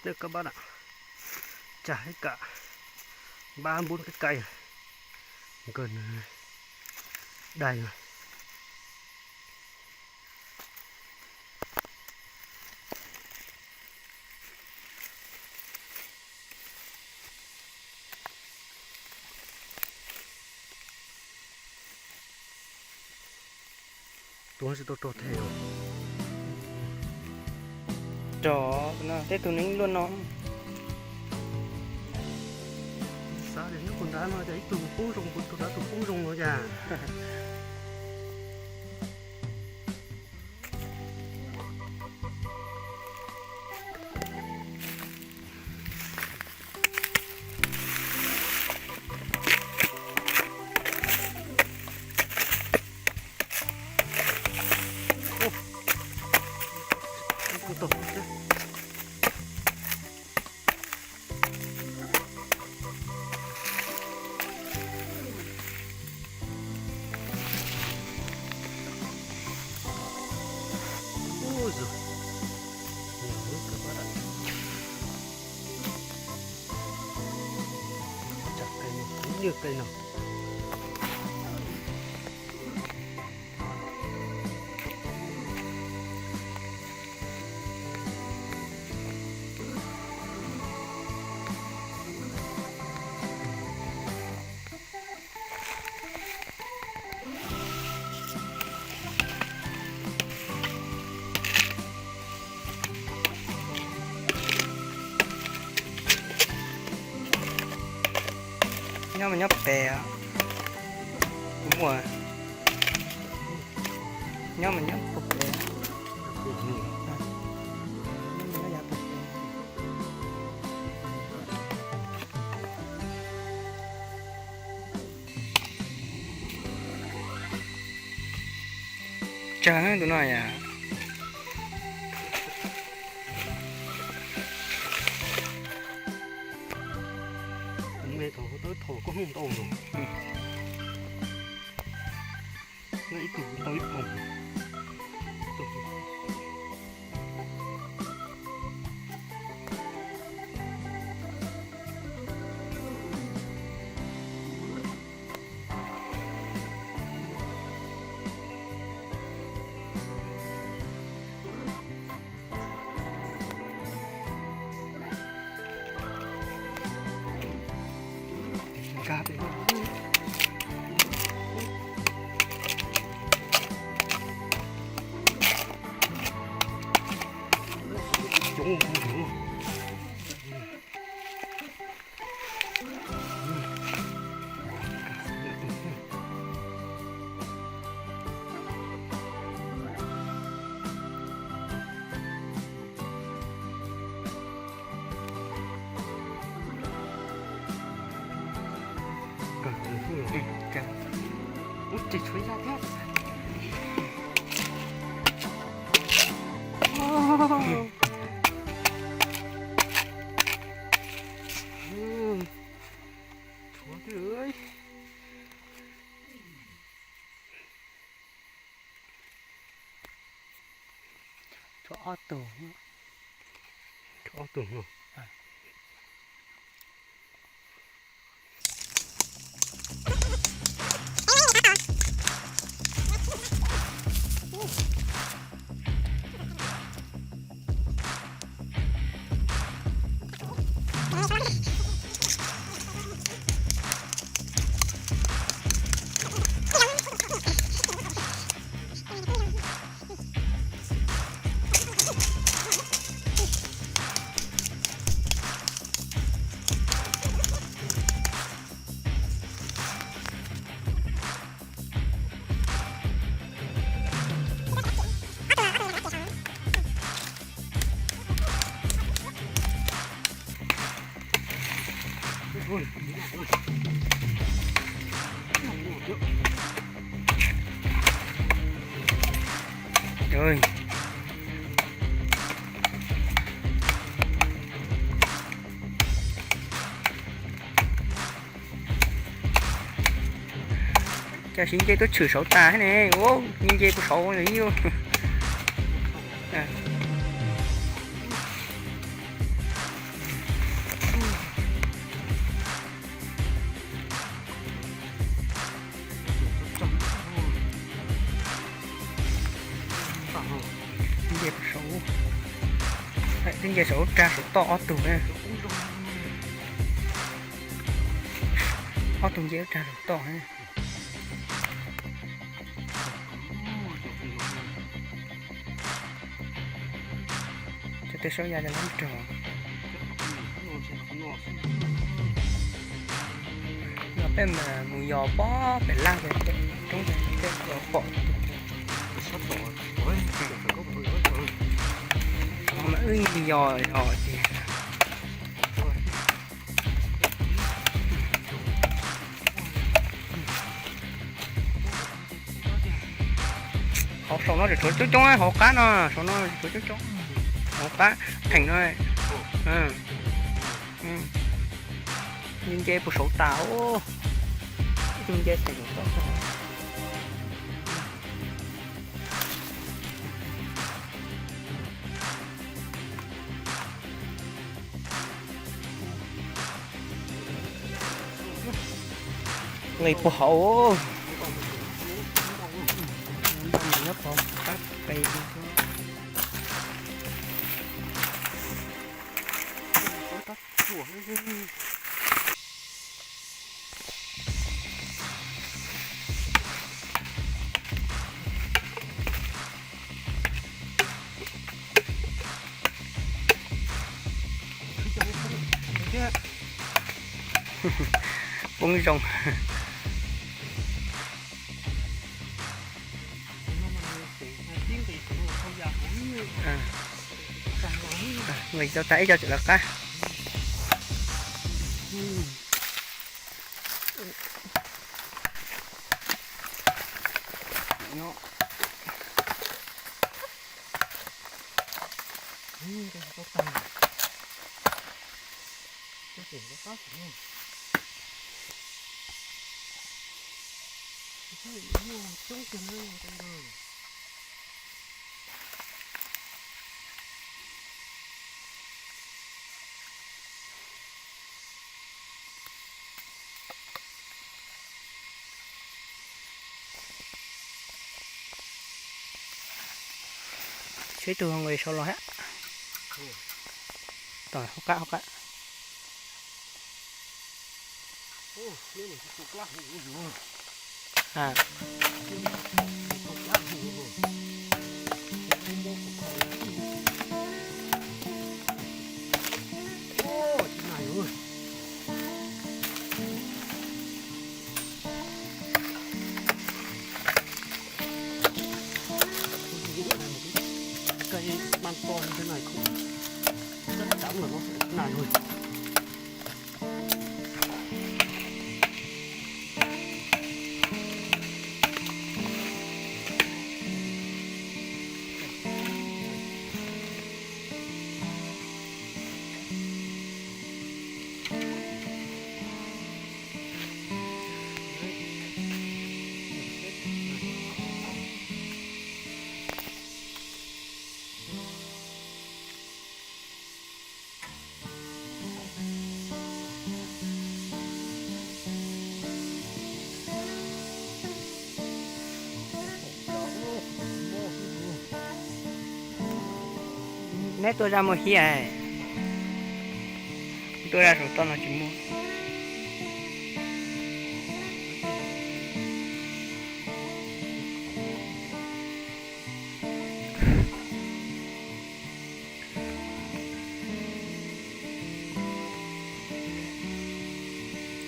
Neb kab npab na, tsag ib kam npab npub kab kai, nkawd dai na. Tus no tsis tau rog thiab os. Rog no tej tus neeg luaj no. Xav tias nyob puag nrad no cas ib tug poob zoo, puag tus nrad tus poob zoo no cas. Ub, zoo. Nim lub kab npab lawm. Tsam kai no, niag kai no. Nyob mas nyob pem, kuv muaj. Nyob mas nyob puag pem. Tsawg tus no yom? Me thaum tawb thaum koj hnub ntau no, ib tug tau ib poom. Ub, tshuav ib zaj thiab. Tshuav thiab. Tshuav ob tug. Tshuav ob tug no. Cas siv nce tuaj tshwm saud tas thiab ne, nce puag saud ib. Nce saum lub rag saum toj ob tug na. Ob tug nce lub rag saum toj na. Cov tej saub ya cov lab rog. No peb mas mus yos pob pem laj roob pem pom. Mas wb yos yos ces hauv saum no tseem tshuav coob coob, hauv qab no, saum no tseem tshuav coob coob, hauv qab theem no. Nce puag saud tas, ib tug nce theem saum toj. Nqis puag hauv. Nyob puag qab pes. Poob zoo. Nqis tau tag ib co tseem lawv qab. Tshuav ib tug nqis saud los thiab. Tom hauv qab, hauv qab. Neb tuaj zaj muaj hiab, tuaj zaj saum toj no tsis muaj.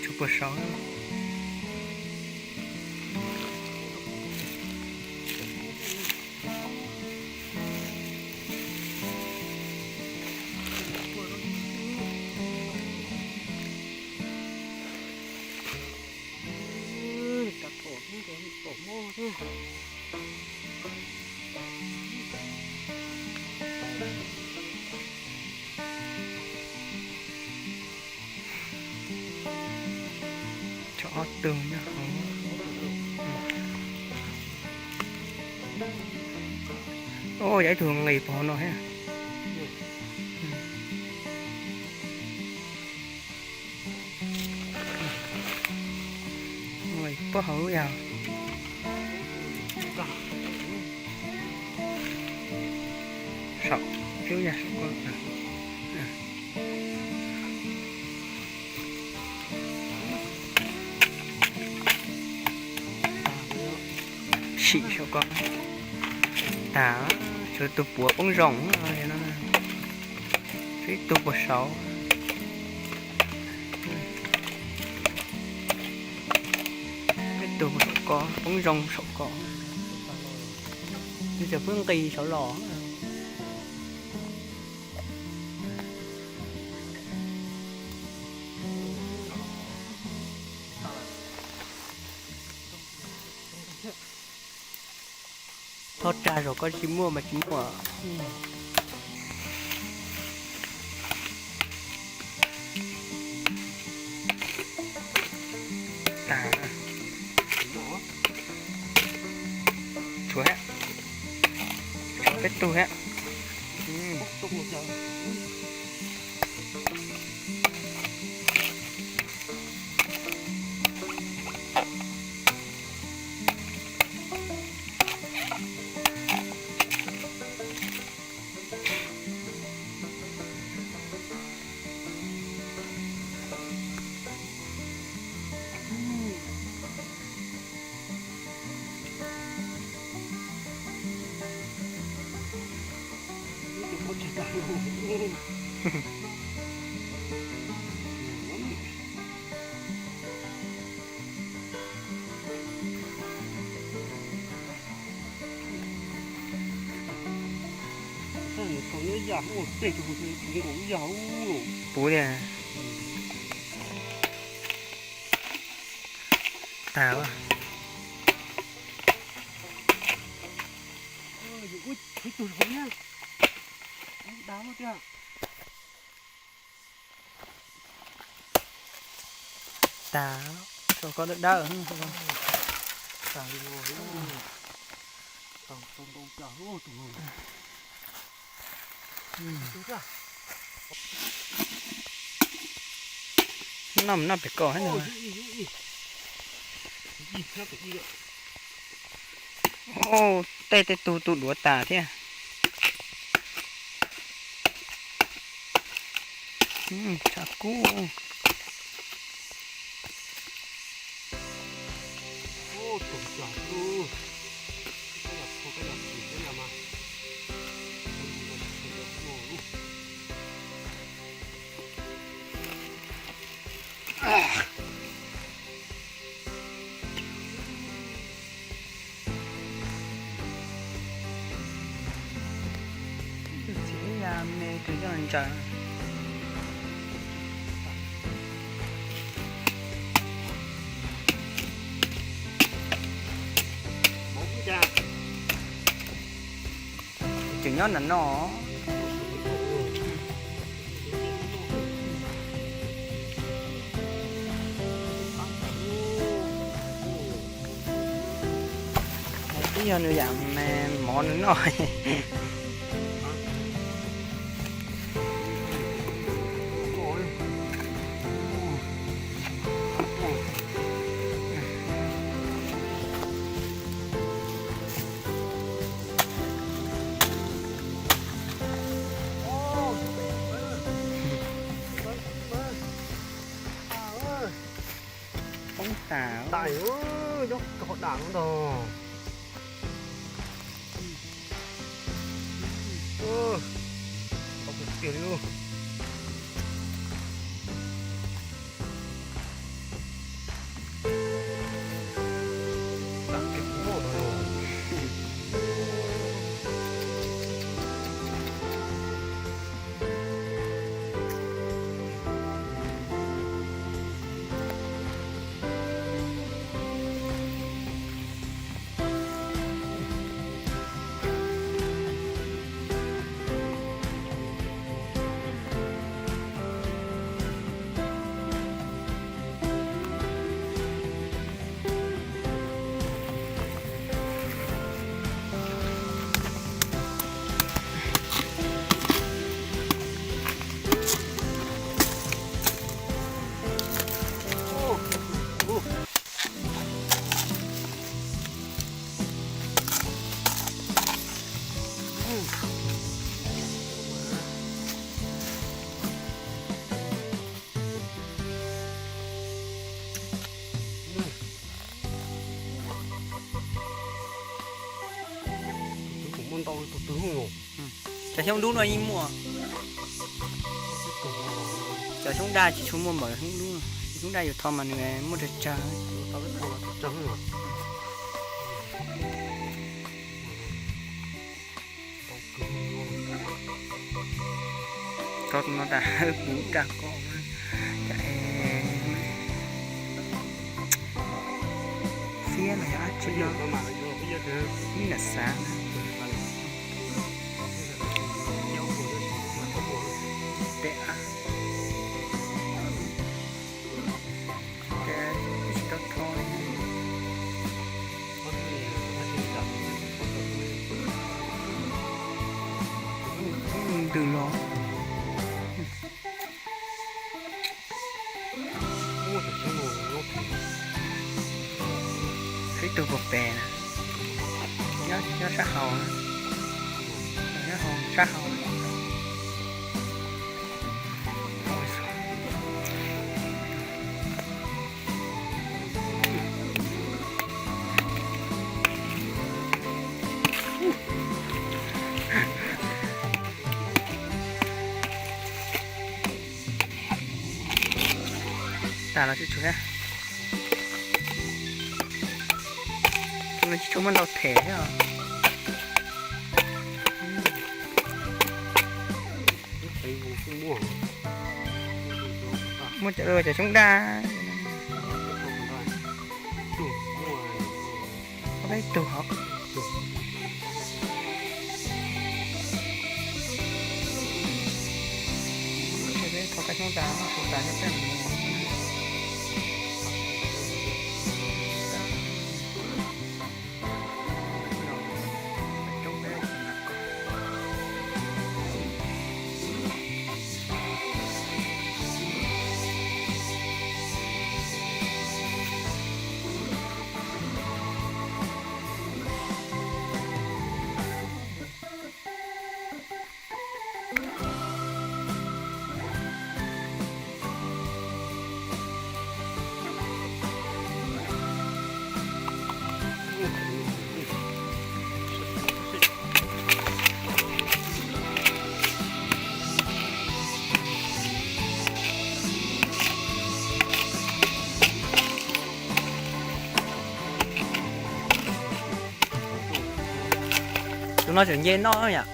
Tshuav puag saud. Tshuav ob tug nyob hauv. Yog ib tug nqis puag hauv no thiab. Nqis puag hauv yog saum, saum ko. Tshim saum ko. Tag, tshuav tus puav poob zoo no, tshuav ib tug puag saud. Ib tug puag saum ko, poob zoo saum ko. Nws tseem pheej nqis saud los. Txhob tsa zaum koj tsis muaj mas tsis muaj. Tag. Tshuav thiab. Tshuav peb tug thiab. Puv tiag. Tag. Tag, saum ko dawb dawb. Noj, noj pem ko. Tej tej tug tu duav tas thiab. Tshav kub. Txiv ya me tus yoj ntsaws. Tseem nyob nram no. Twb yog nws yam me mov nws noj. Poob tas. Nyob qhov dam no ntag. Tiag li. Cov xyoob dub no yeej muaj. Cov xyoob daj tsis tshua muaj npaum cov xyoob dub. Cov xyoob daj yus tho mas nws muaj tsawg tsawg. Tau tus no tas hawb puv dag ko. Cas es fiab los yog dab tsi no, ib nam xav na. Tes a, tes tsis tau tho li. Ntws los. Ib tug puag pem na, nyob sab hauv, nyob hauv sab hauv. Tas los tsis tshuav thiab. Tus no tsis tshua muaj ntau them thiab os. Muaj cov, cov xyoob daj. Peb tug hov. Peb thov kab xyoob daj, xyoob daj thiab peb mus. Tus no tseem nce noj yom.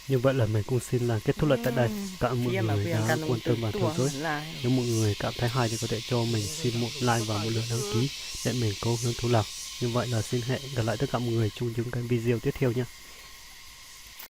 Như vậy là mình cũng xin là kết thúc lại tại đây. Cảm ơn mọi người đã quan tâm và theo dõi. Nếu mọi người cảm thấy hay thì có thể cho mình xin một like và một lượt đăng ký để mình cố gắng thu lọc. Như vậy là xin hẹn gặp lại tất cả mọi người trong những cái video tiếp theo nha.